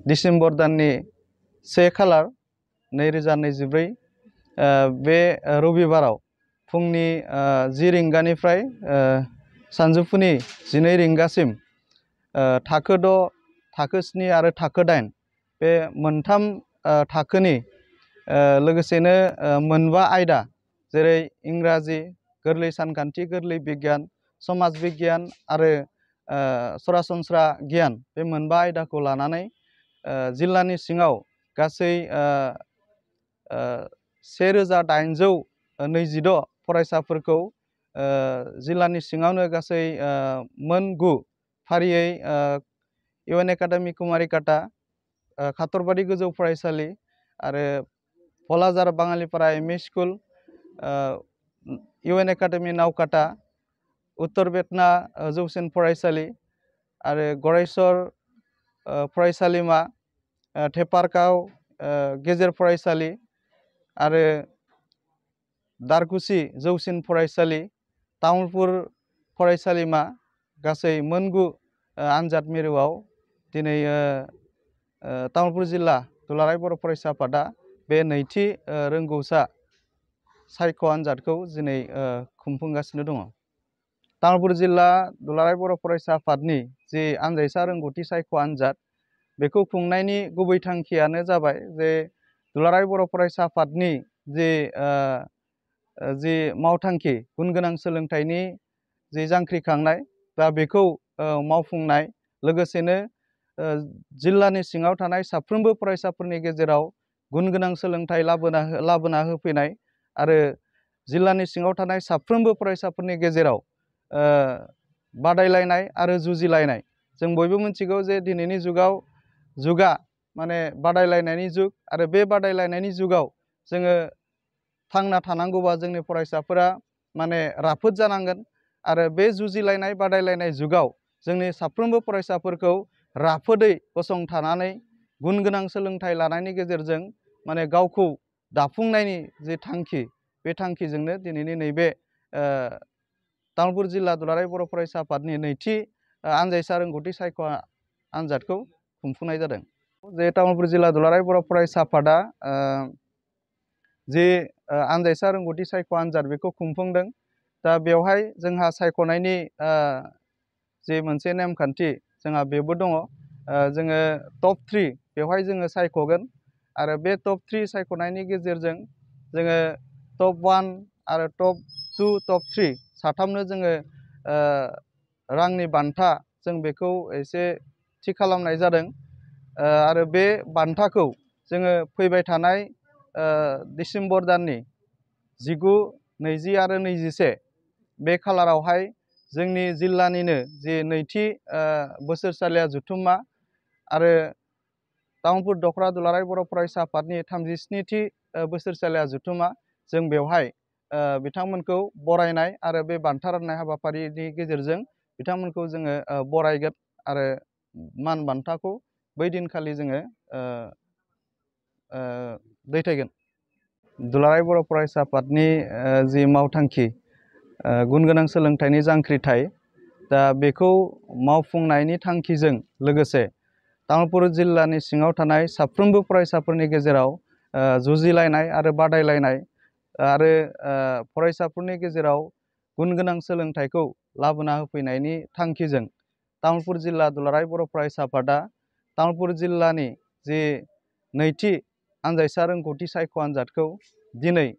December दाननि 1 खालार 2024 बे रबिबाराव फुंनि 10 रिंगानिफ्राय सानजौफुनि 12 रिंगासिम थाखो 6, थाखो 7 आरो थाखो 8 बे मोनथाम थाखोनि लोगोसेनो मोनबा आयदा जेरै इंराजि, गोरलै सानखान्थि, गोरलै बिगियान, समाज बिगियान आरो सरासनस्रा गियान बे मोनबा आयदाखौ लानानै जिल्लानि सिङाव गासै 1826 फरायसाफोरखौ जिल्लानि सिङावनो गासै मोन 9 फारियै इउएन एकाडेमि कुमारिकाटा, खातरबारि गोजौ फरायसालि आरो भलाजार बाङालिपारा ME school, इउएन academy नावकाटा, Uttar Betana जौसिन फरायसालि आरो गरेस्वर फरायसालिमा, थेपारगाव गेजेर फरायसालि आरो दारकुसि जौसिन फरायसालि, तामुलपुर फरायसालिमा गासै मोन 9 आनजाद मिरुआव दिनै तामुलपुर जिल्ला दुलाराय बर' फरायसा आफादा बे नैथि रोंगौसा सायख' आनजादखौ दिनै खुंफुंगासिनो दङ। तामुलपुर जिल्ला दुलाराय बर' फरायसा आफादनि जि आनजायसा रोंगौथि सायख' आनजाद बेखौ खुंनायनि गुबै थांखियानो जाबाय जे दुलाराय बर' फरायसा आफादनि जि मावथांखि गुन गोनां सोलोंथाइनि जि जांख्रिखांनाय दा बेखौ मावफुंनाय लोगोसेनो जिल्लानि सिङाव थानाय साफ्रोमबो फरायसाफोरनि गेजेराव गुन गोनां सोलोंथाइ लाबोना होफैनाय आरो जिल्लानि सिङाव थानाय साफ्रोमबो फरायसाफोरनि गेजेराव बादायलायनाय आरो जुजिलायनाय। जों बयबो मिथिगौ जे दिनैनि जुगा माने बादायलायनायनि जुग आरो बे बादायलायनायनि जुगाव जोङो थांना थानांगौबा जोंनि फरायसाफोरा माने राफोद जानांगोन आरो बे जुजिलायनाय बादायलायनाय जुगाव जोंनि साफ्रोमबो फरायसाफोरखौ राफोदै गसंथानानै गुन गोनां सोलोंथाइ लानायनि गेजेरजों माने गावखौ दाफुंनायनि जे थांखि बे थांखिजोंनो दिनैनि नैबे तामुलपुर जिल्ला दुलाराय बर' फरायसा आफादनि नैथि आनजायसा रोंगौथि सायख' आनजादखौ खुंफुंनाय जादों। जे तामुलपुर जिल्ला दुलाराय बर' फरायसा आफादा जे आनजायसा रोंगौथि सायख' आनजाद बेखौ खुंफुंदों। दा बेवहाय जोंहा सायख'नायनि जे मोनसे नेमखान्थि जोंहा बेबो दङ। जोङो टप 3 बेवहाय जोङो सायख'गोन आरो बे टप 3 सायख'नायनि गेजेरजों जोङो टप 1 आरो टप 2, टप 3 साथामनो जोङो रांनि बान्था जों बेखौ एसे थि खालामनाय जादों आरो बे बान्थाखौ जोङो फैबाय थानाय डिसेम्बर दाननि 19, 20 आरो 21 बे खालारावहाय जोंनि जिल्लानिनो जे नैथि बोसोरसालिया जथुम्मा आरो तामुलपुर दखरा दुलाराय बर' फरायसा आफादनि 37थि बोसोरसालिया जथुम्मा जों बेवहाय बिथांमोनखौ बरायनाय आरो बे बान्था राननाय हाबाफारिनि गेजेरजों बिथांमोनखौ जोङो बरायगोन आरो मान बान्थाखौ बै दिनखालि जोङो दैथायगोन। दुलाराय बर' फरायसा आफादनि जि मावथांखि गुन गोनां सोलोंथाइनि जांख्रिथाय दा बेखौ मावफुंनायनि थांखिजों लोगोसे तामुलपुर जिल्लानि सिङाव थानाय साफ्रोमबो फरायसाफोरनि गेजेराव जुजिलायनाय आरो बादायलायनाय आरो फरायसाफोरनि गेजेराव गुन गोनां सोलोंथाइखौ लाबोना होफैनायनि थांखिजों तामुलपुर जिल्ला दुलाराय बर' फरायसा आफादा तामुलपुर जिल्लानि जि नैथि आनजायसा रोंगौथि सायख' आनजादखौ दिनै